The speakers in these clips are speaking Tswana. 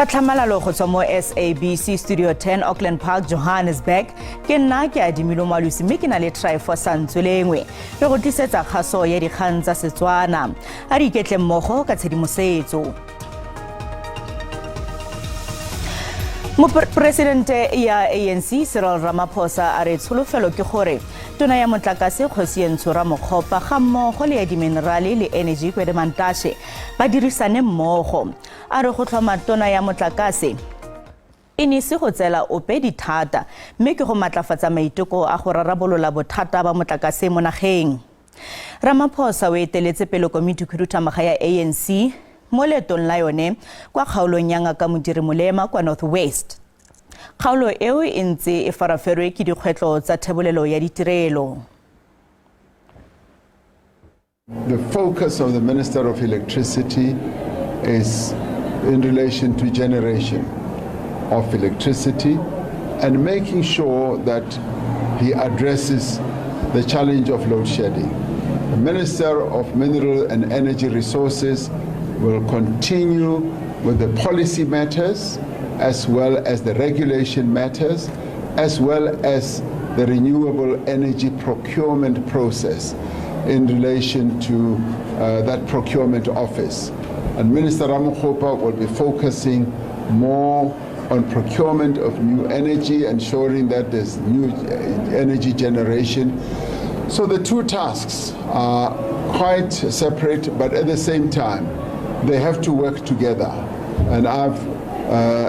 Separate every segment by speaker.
Speaker 1: Ka tlhamalalo go tswa mo SABC Studio 10 Auckland Park, Johannesburg, ke nna ke Adimilo Moalosi mme ke na le Tryphosa Ntswelengwe. Re go tlisetsa kgaso ya dikgang tsa Setswana. A re iketle mmogo ka tshedimosetso. Moporesidente ya ANC Cyril Ramaphosa a re tsholofelo ke gore tona ya motlakase Kgosientsho Ramokgopa ga mmogo le ya diminerale le energy Gwede Mantashe ba dirisane mmogo. A re go tlhoma tona ya motlakase e ne se go tseela ope dithata mme ke go matlafatsa maiteko a go rarabolola bothata ba motlakase mo nageng. Ramaphosa o eteletse pele komiti khuduthamaga ya ANC mo leetong la yone kwa kgaolong ya Ngaka Modiri Molema kwa North West. Kgaolo eo e ntse e faraferwe ke dikgwetlho tsa thebolelo ya ditirelo.
Speaker 2: The focus of the Minister of Electricity is in relation to generation of electricity and making sure that he addresses the challenge of load shedding. The Minister of Mineral and Energy Resources will continue with the policy matters as well as the regulation matters, as well as the renewable energy procurement process in relation to that procurement office. And Minister Ramokgopa will be focusing more on procurement of new energy, ensuring that there's new energy generation. So the two tasks are quite separate, but at the same time, they have to work together. And I've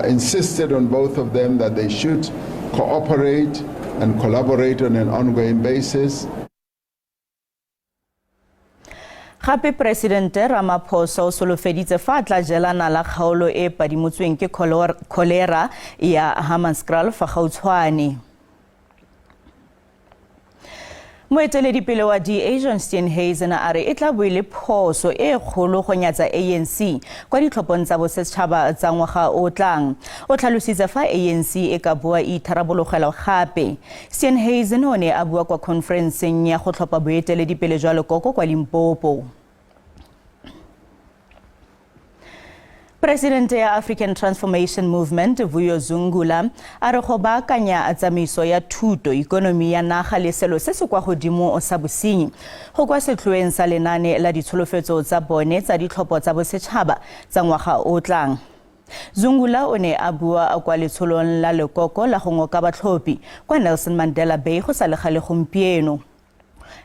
Speaker 2: insisted on both of them that they should cooperate and collaborate on an ongoing basis.
Speaker 1: Gape Presidente Ramaphosa o solofeditse fa a tla jela nala kgaolo e e padimotsweng ke kholera ya Hammanskraal fa gautshwane. Moeteledipele wa DA John Steenhuisen a re e tla bo e le phoso e kgolo go nyatsa ANC kwa ditlhophong tsa bosetšhaba tsa ngwaga o tlang. O tlhalositse fa ANC e ka boa e itharabologelwa gape. Steenhuisen o ne a bua kwa khonferenseng ya go tlhopha boeteledipele jwa lekoko kwa Limpopo. Presidente ya African Transformation Movement Vuyo Zungula a re go baakanya tsamaiso ya thuto, ikonomi ya naga le selo se se kwa godimo sa bosenyi go kwa setlhoeng sa lenane la ditsholofetso tsa bone tsa ditlhopho tsa bosetšhaba tsa ngwaga o tlang. Zungula o ne a bua kwa letsholong la lekoko la go ngoka batlhophi kwa Nelson Mandela Bay go sa le gale gompieno.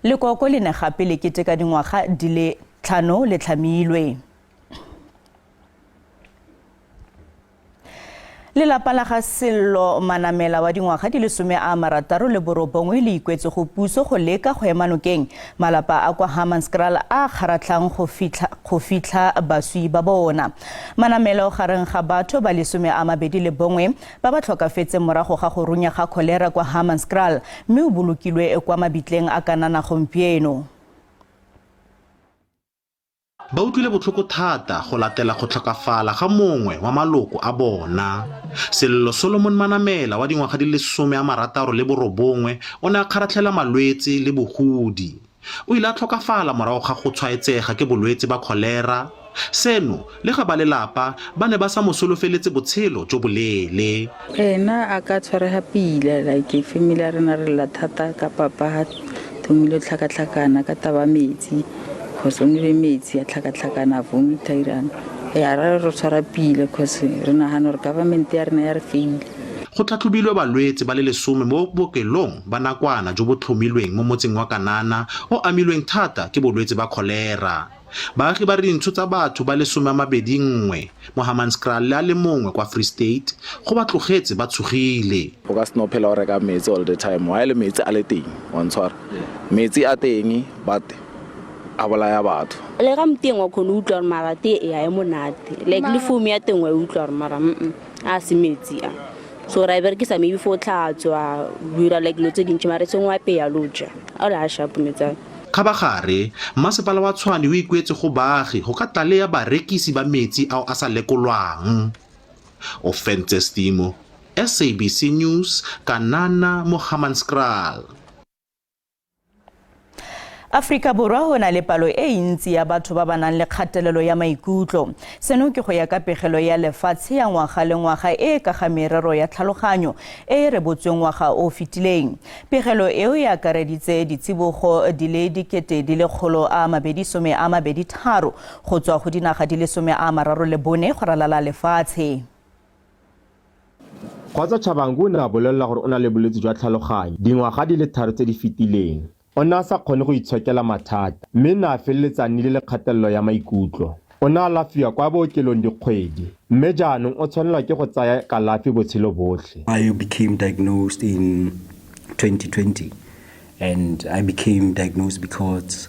Speaker 1: Lekoko le ne gape le keteka dingwaga di le tlhano le tlhamilwe. Lelapa la ga Sello Manamela wa dingwaga di le 69 le ikwetse go puso go leka go ema nokeng malapa a kwa Hammanskraal a kgaratlhang go fitlha baswi ba bona. Manamela o gareng ga batho ba le 21 ba ba tlhokafetseng morago ga go runya ga kholera kwa Hammanskraal mme o bolokilwe kwa mabitleng a Kanana gompieno.
Speaker 3: Ba utlwile botlhoko thata go latela go tlhokafala ga mongwe wa maloko a bona. Sello Solomon Manamela wa dingwaga di le 69 o ne a kgaratlhela malwetse le bogodi. O ile a tlhokafala morago ga go tshwaetsega ke bolwetse ba kholera. Seno le ga ba lelapa ba ne ba sa mo solofeletse botshelo jo boleele.
Speaker 4: Ena a ka tshwarega pila, like family ya rena re lla thata ka papa ha thomile tlhakatlhakana ka taba metsi, cause o nwele metsi a tlhakatlhakana a vomita irang. Ya ra re tshwara pila cause re nagana gore government ya rena ya re faile.
Speaker 3: Go tlhatlhobilwe balwetse ba le lesome mo bookelong ba nakwana jo bo tlhomilweng mo motseng wa Kanana o amilweng thata ke bolwetse ba kholera. Baagi ba re dintsho tsa batho ba le 21 mo Hammanskraal le a le mongwe kwa Free State go ba tlogetse ba tshogile.
Speaker 5: O ka se no phela o reka metsi all the time while metsi a le teng, wa ntshwara. Metsi a teng but a bolaya batho.
Speaker 6: Le ga moteng wa khone utlwa gore mara tee e a e monate, like le foam ya teng wa e utlwa gore mara a se metsi a. So ra e berekisa maybe for tlhatswa, dira like dilo tse dintsi mara e seng wa apeya lo ja. A o le a sharp metsi a.
Speaker 3: Kgabagare, masepala wa Tshwane o ikuetse go baagi go ka tlaleya barekisi ba metsi ao a sa lekolwang. Ofentse Stimo, SABC News, Kanana mo Hammanskraal.
Speaker 1: Aforika Borwa go na le palo e ntsi ya batho ba ba nang le kgatelelo ya maikutlo. Seno ke go ya ka pegelo ya lefatshe ya ngwaga le ngwaga e e ka ga merero ya tlhaloganyo e e rebotsweng ngwaga o o fetileng. Pegelo eo e akareditse ditsibogo di le 1223 go tswa go dinaga di le 34 go ralala lefatshe.
Speaker 7: Kgotsa Chabangu o ne a bolelelwa gore o na le bolwetse jwa tlhaloganyo dingwaga di le 3 tse di fetileng. O ne a sa kgone go itshokela mathata mme ne a feleletsa a nnile le kgatelelo ya maikutlo. O ne a alafiwa kwa bookelong dikgwedi mme jaanong o tshwanelwa ke go tsaya kalafi botshelo botlhe.
Speaker 8: I became diagnosed in 2020 and I became diagnosed because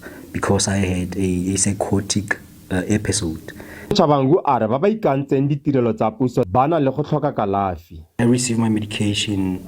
Speaker 8: I had a psychotic episode.
Speaker 7: Chabangu a re ba ba ikantseng ditirelo tsa puso ba na le go tlhoka kalafi.
Speaker 8: I receive my medication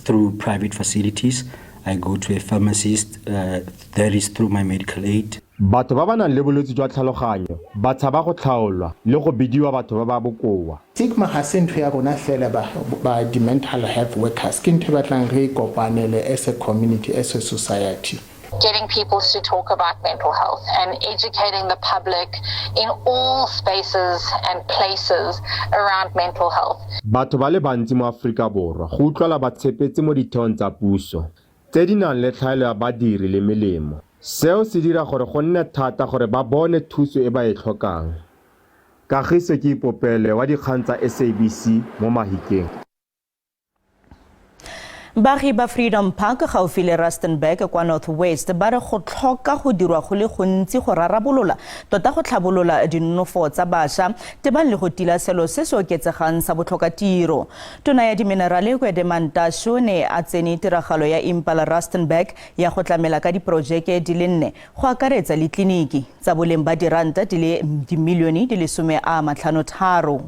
Speaker 8: through private facilities. I go to a pharmacist, that is through my medical aid.
Speaker 7: Batho ba ba nang le bolwetse jwa tlhaloganyo ba tshaba go tlhaolwa le go bidiwa batho ba ba bokoa.
Speaker 9: Stigma ga se ntho ya rona fela ba di-mental health workers, ke ntho e batlang re kopanele as a community, as a society.
Speaker 10: Getting people to talk about mental health and educating the public in all spaces and places around mental health.
Speaker 7: Batho ba le bantsi mo Aforika Borwa go utlwala ba tshepetse mo ditheong tsa puso tse di nang le tlhaelo ya badiri le melemo. Seo se dira gore go nne thata gore ba bone thuso e ba e tlhokang. Kagiso ke Ipopele wa dikgang tsa SABC mo Mahikeng.
Speaker 1: Baagi ba Freedom Park gaufi le Rustenburg kwa North West ba re go tlhoka go dirwa go le gontsi go rarabolola tota go tlhabolola dinonofo tsa bašwa tebang le go tila selo se se oketsegang sa botlhokatiro. Tona ya diminerale Gwede Mantashe o ne a tsene tiragalo ya Impala Rustenburg ya go tlamela ka diporojeke di le 4 go akaretsa le tleliniki tsa boleng ba diranta di le dimilione di le 53.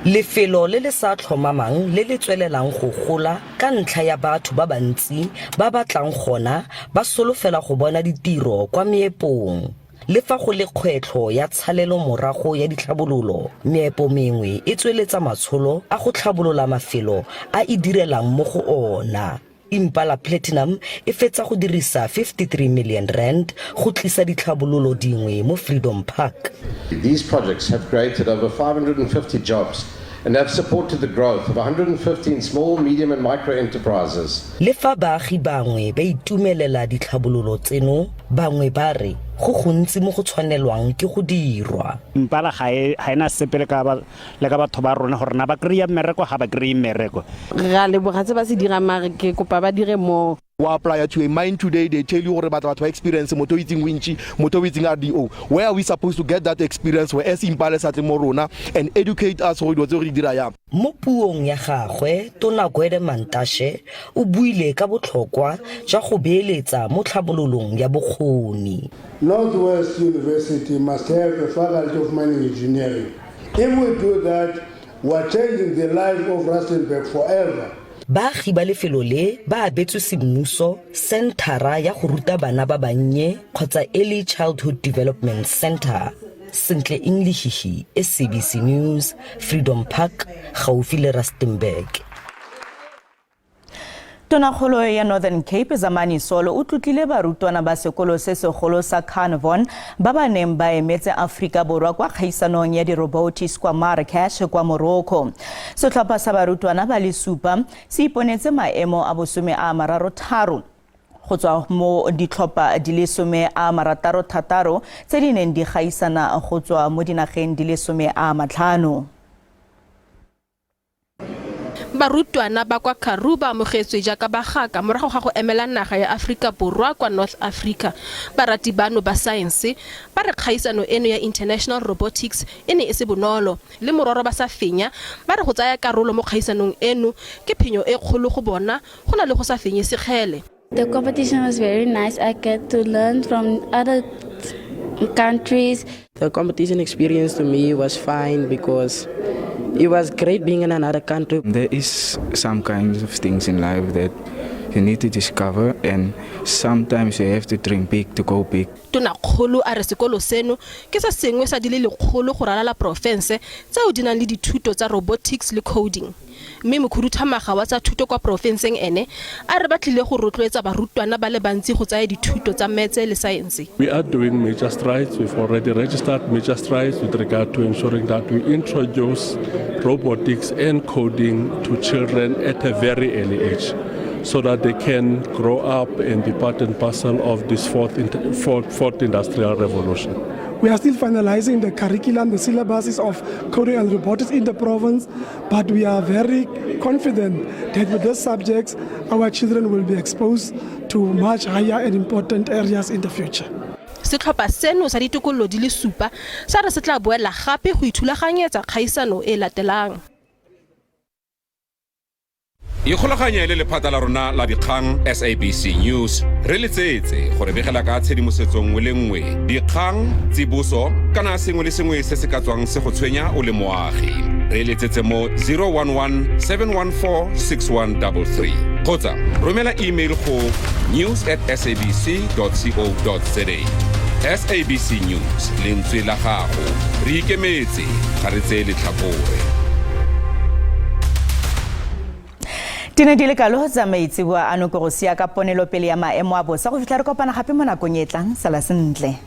Speaker 11: Lefelo le le sa tlhomamang le le tswelelang go gola ka ntlha ya batho ba bantsi ba batlang gona ba solofela go bona ditiro kwa meepong. Le fa go le kgwetlho ya tshalelo morago ya ditlhabololo, meepo mengwe e tsweletsa matsholo a go tlhabolola mafelo a e direlang mo go ona. Impala Platinum e fetsa go dirisa 53 million rand go tlisa ditlhabololo dingwe mo Freedom Park.
Speaker 12: These projects have created over 550 jobs and have supported the growth of 115 small, medium and micro enterprises.
Speaker 11: Le fa baagi bangwe ba itumelela ditlhabololo tseno, bangwe ba re go gontsi mo go tshwanelwang ke go dirwa.
Speaker 13: Impala ga e na sepe le ka batho ba rona gore na ba kry-a mmereko ga ba kry-e mmereko.
Speaker 14: Re a leboga tse ba se dirang mare ke kopa ba dire more.
Speaker 15: O apply to a mine today, they tell you gore batla batho ba experience, motho o itseng winch, motho o itseng RDO. Where are we supposed to get that experience where as Impala sa tle mo rona and educate us gore dilo tse re di dira yang?
Speaker 11: Mo puong ya gagwe, Tona Gwede Mantashe o buile ka botlhokwa jwa go beeletsa mo tlhabololong ya bokgoni.
Speaker 16: Northwest University must have a faculty of mining engineering. If we do that, we are changing the life of Rustenburg forever.
Speaker 11: Baagi ba lefelo le ba abetswe semmuso senthara ya go ruta bana ba bannye kgotsa Early Childhood Development Center. Sentle English, SABC News, Freedom Park, gaufi le Rustenburg.
Speaker 1: Tonakgolo ya Northern Cape Zamani Solo o tlotlile barutwana ba sekolo se segolo sa Carnarvon ba ba neng ba emetse Aforika Borwa kwa kgaisanong ya di-robotics kwa Marrakesh kwa Morocco. Setlhopha sa barutwana ba le 7 se iponetse maemo a 33 go tswa mo ditlhopha di le 66 tse di neng di gaisana go tswa mo dinageng di le 15.
Speaker 17: Barutwana ba kwa Karoo ba amogetswe jaaka bagaka morago ga go emela naga ya Aforika Borwa kwa North Africa. Barati bano ba saense ba re kgaisano eno ya International Robotics e ne e se bonolo, le mororo ba sa fenya, ba re go tsaya karolo mo kgaisanong eno ke phenyo e kgolo go bona go na le go sa fenye sekgele.
Speaker 18: The competition was very nice. I get to learn from other countries.
Speaker 19: The competition experience to me was fine because it was great being in another country.
Speaker 20: There is some kinds of things in life that you need to discover, and sometimes you have to dream big to go big.
Speaker 17: Tonakgolo a re sekolo seno ke se sengwe sa di le 100 go ralala porofense tseo di nang le dithuto tsa robotics le coding. Mme mokhuduthamaga wa tsa thuto kwa porofenseng ene a re ba tlile go rotloetsa barutwana ba le bantsi go tsaya dithuto tsa metse le saense.
Speaker 21: We are doing major strides. We've already registered major strides with regard to ensuring that we introduce robotics and coding to children at a very early age so that they can grow up and be part and parcel of this fourth, fourth, fourth industrial revolution.
Speaker 22: We are still finalizing the curriculum, the syllabuses of coding and robotics in the province, but we are very confident that with these subjects, our children will be exposed to much higher and important areas in the future.
Speaker 17: Setlhopha seno sa ditokololo di le supa sa re se tla boela gape go ithulaganyetsa kgaisano e latelang.
Speaker 23: Ikgolaganye le lephata la rona la dikgang SABC News re letsetse gore begela ka tshedimosetso nngwe le nngwe, dikgang, tsiboso kana sengwe le sengwe se se ka tswang se go tshwenya o le moagi. Re letsetse mo 011 714 6133 kgotsa romela email go news at sabc co za. SABC News, lentswe la gago. Re ikemetse, ga re tseye letlhakore.
Speaker 1: Di ne di le kalo tsa maitseboa ano. Ke go sia ka ponelopele ya maemo a bosa go fitlha re kopana gape mo nakong e tlang. Sala sentle.